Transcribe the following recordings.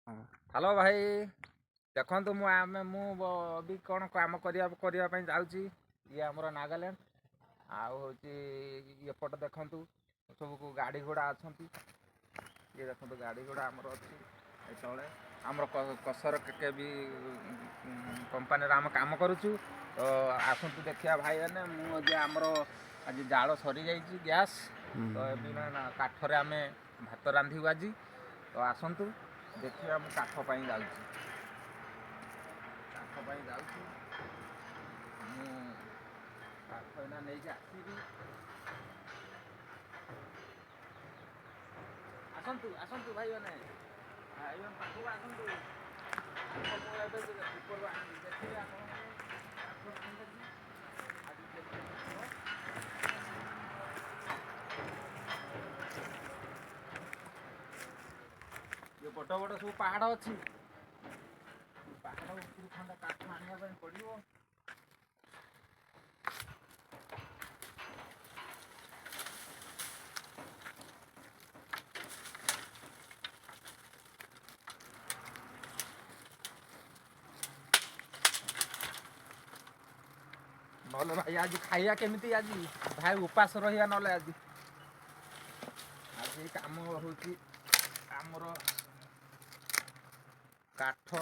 Hello ଭାଇ, ଦେଖନ୍ତୁ, ମୁଁ ଆମେ ମୁଁ ବି କ'ଣ କାମ କରିବା କରିବା ପାଇଁ ଯାଉଛି। ଇଏ ଆମର ନାଗାଲ୍ୟାଣ୍ଡ, ଆଉ ହେଉଛି ଏପଟ ଦେଖନ୍ତୁ, ସବୁ ଗାଡ଼ି ଘୋଡ଼ା ଅଛନ୍ତି। ଇଏ ଦେଖନ୍ତୁ, ଗାଡ଼ି ଘୋଡ଼ା ଆମର ଅଛି। ଏ ତଳେ ଆମର କସର କେ ବି କମ୍ପାନୀରେ ଆମେ କାମ କରୁଛୁ। ତ ଆସନ୍ତୁ ଦେଖିବା ଭାଇମାନେ। ମୁଁ ଆଜି ଆମର ଆଜି ଜାଳ ସରିଯାଇଛି, ଗ୍ୟାସ୍। ତ ଏବେ ନା କାଠରେ ଆମେ ଭାତ ରାନ୍ଧିବୁ ଆଜି। ତ ଆସନ୍ତୁ ଦେଖିବା। ମୁଁ କାଠ ପାଇଁ ଯାଉଛି, କାଠ ପାଇଁ ଯାଉଛି ମୁଁ। କାଠ ଏଇନା ନେଇକି ଆସିବି। ଆସନ୍ତୁ, ଆସନ୍ତୁ ଭାଇମାନେ, ଭାଇମାନେ ପାଖକୁ ଆସନ୍ତୁ। କାଠ ମୁଁ ଏବେ ଉପରୁ ଆଣିବି, ଦେଖିବେ ଆପଣମାନେ। କାଠ ଆଣିବି ଆଜି କେତେ କାଠ। ଇଏ ବଡ଼ ବଡ଼ ସବୁ ପାହାଡ଼ ଅଛି। ପାହାଡ଼ ଉପରୁ ଖଣ୍ଡେ କାଠ ଆଣିବା ପାଇଁ ପଡ଼ିବ। ନହେଲେ ଭାଇ ଆଜି ଖାଇବା କେମିତି? ଆଜି ଭାଇ ଉପାସ ରହିବା ନହେଲେ ଆଜି। ଆଜି କାମ ହେଉଛି ଆମର କାଠ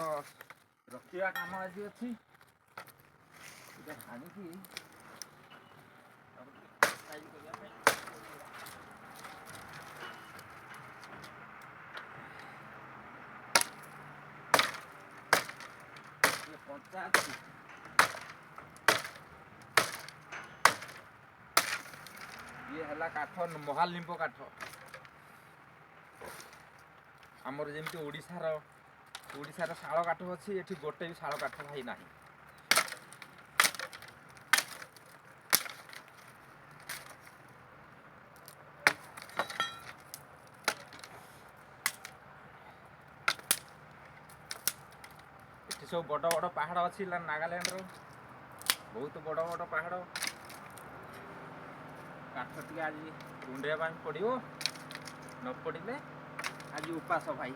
ରଖିବା କାମ ଆଜି ଅଛି। ଏଇଟା ହାଣିକି ସାଇଜ୍ କରିବା ପାଇଁ। ଇଏ କଞ୍ଚା ଅଛି। ଇଏ ହେଲା କାଠ, ମହାଲିମ୍ବ କାଠ। ଆମର ଯେମିତି ଓଡ଼ିଶାର ଶାଳ କାଠ ଅଛି, ଏଠି ଗୋଟେ ବି ଶାଳ କାଠ ଭାଇ ନାହିଁ। ଏଠି ସବୁ ବଡ଼ ବଡ଼ ପାହାଡ଼ ଅଛି ନାଗାଲ୍ୟାଣ୍ଡର, ବହୁତ ବଡ଼ ବଡ଼ ପାହାଡ଼। କାଠ ଟିକେ ଆଜି ଗୁଣ୍ଡେଇବା ପାଇଁ ପଡ଼ିବ, ନ ପଡ଼ିଲେ ଆଜି ଉପାସ ଭାଇ।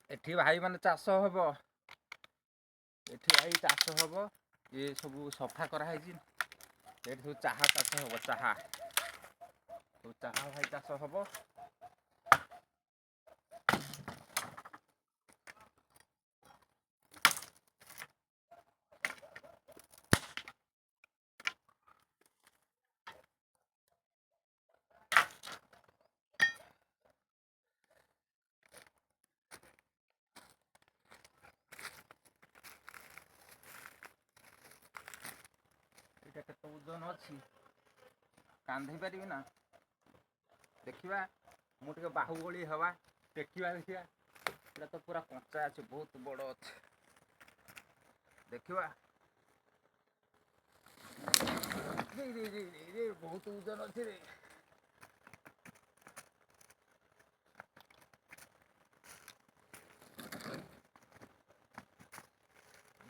ଏଠି ଭାଇମାନେ ଚାଷ ହବ। ଏଠି ଭାଇ ଚାଷ ହବ। ଇଏ ସବୁ ସଫା କରାହେଇଛି। ଏଠି ସବୁ ଚାହା ଚାଷ ହବ, ଚାହା ସବୁ, ଚାହା ଭାଇ ଚାଷ ହବ। ଏଇଟା କେତେ ଓଜନ ଅଛି, କାନ୍ଧେଇ ପାରିବି ନା ଦେଖିବା। ମୁଁ ଟିକେ ବାହୁବଳି ହେବା, ଟେକିବା, ଦେଖିବା। ଏଇଟା ତ ପୁରା କଞ୍ଚା ଅଛି, ବହୁତ ବଡ଼ ଅଛି, ଦେଖିବା। ରେ ରେ ରେ ରେ ରେ, ବହୁତ ଓଜନ ଅଛି ରେ।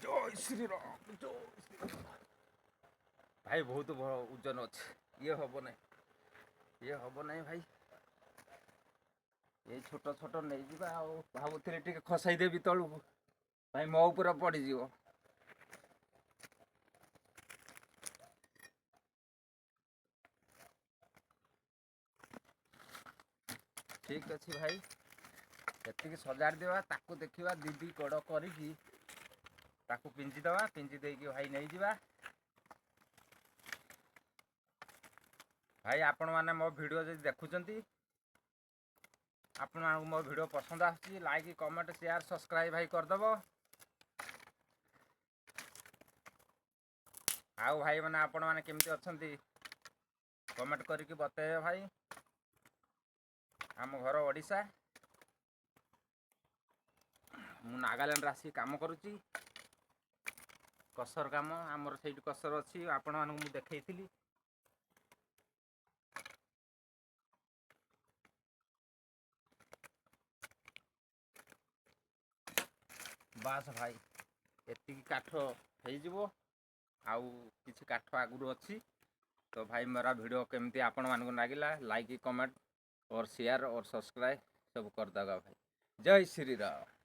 ଜୟ ଶ୍ରୀରାମ, ଜୟ ଶ୍ରୀରାମ। ଭାଇ ବହୁତ ଓଜନ ଅଛି। ଇଏ ହବ ନାହିଁ, ଇଏ ହବ ନାହିଁ ଭାଇ। ଏଇ ଛୋଟ ଛୋଟ ନେଇଯିବା। ଆଉ ଭାବୁଥିଲି ଟିକେ ଖସାଇ ଦେବି ତଳକୁ, ଭାଇ ମୋ ଉପରେ ପଡ଼ିଯିବ। ଠିକ୍ ଅଛି ଭାଇ, ଏତିକି ସଜାଡ଼ି ଦେବା ତାକୁ, ଦେଖିବା। ଦି ଦି କଡ଼ କରିକି ତାକୁ ପିଞ୍ଜି ଦେବା। ପିଞ୍ଜି ଦେଇକି ଭାଇ ନେଇଯିବା। ଭାଇ ଆପଣମାନେ ମୋ ଭିଡ଼ିଓ ଯଦି ଦେଖୁଛନ୍ତି ଆପଣମାନଙ୍କୁ ମୋ ଭିଡ଼ିଓ ପସନ୍ଦ ଆସୁଛି, ଲାଇକ୍, କମେଣ୍ଟ, ସେୟାର, ସବସ୍କ୍ରାଇବ୍ ଭାଇ କରିଦେବ। ଆଉ ଭାଇମାନେ, ଆପଣମାନେ କେମିତି ଅଛନ୍ତି, କମେଣ୍ଟ କରିକି ବତେଇବେ ଭାଇ। ଆମ ଘର ଓଡ଼ିଶା, ମୁଁ ନାଗାଲାଣ୍ଡରେ ଆସିକି କାମ କରୁଛି, କସର କାମ। ଆମର ସେଇଠି କସର ଅଛି, ଆପଣମାନଙ୍କୁ ମୁଁ ଦେଖେଇଥିଲି। ବାସ୍ ଭାଇ, ଏତିକି କାଠ ହେଇଯିବ, ଆଉ କିଛି କାଠ ଆଗରୁ ଅଛି। ତ ଭାଇ, ମୋର ଭିଡ଼ିଓ କେମିତି ଆପଣମାନଙ୍କୁ ଲାଗିଲା, ଲାଇକ୍, କମେଣ୍ଟ और ସେୟାର और ସବସ୍କ୍ରାଇବ୍ ସବୁ କରିଦେବା ଭାଇ। ଜୟ ଶ୍ରୀରାମ।